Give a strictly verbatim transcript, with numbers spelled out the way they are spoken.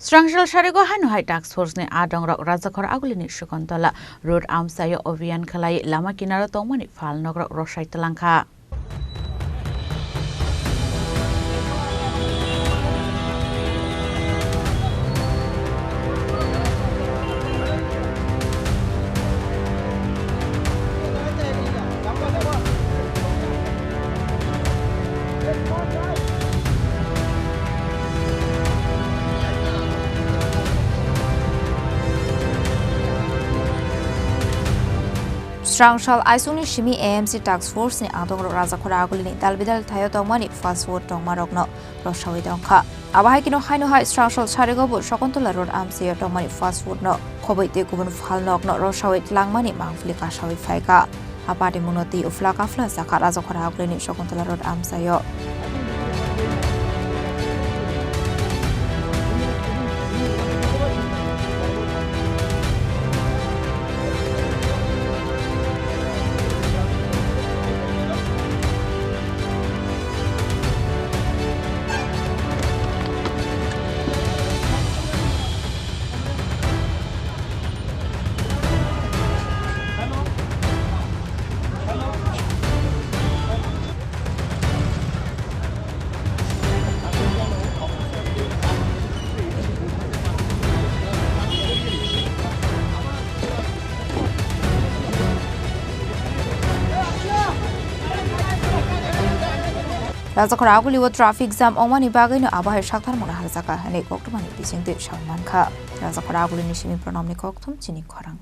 Srangchal Sarigo haino hai task force ni adongrok Rajakhor Agulini Shakuntala road amchaio obhiyan khlai lama kinaro tongmani phalnokrok rosai twlangkha. Srangchal aisukni simi A M C task force ni adongrok Rajakhor Agulini dalbidal thaio tongmani fast food tongmarokno rosawi tongkha. Abo hai kheno haino hai Srangchal Sarigo bo Shakuntala road amchaio tongmani fast food no khoboi tei kubun phalnokno rosawi tlangmani mangpili kasawi phaikha. A patimungno twi uphla kaphla sakha Rajakhor Agulini Shakuntala road amchaio. Rajakhor Aguli o traffic jam ongmani bagwino abo hai saktharmung naharjakha hwnwi koktwmani bisingtwi sawi mankha. Rajakhor Agulini simi Pranamni kokthum chini khorang.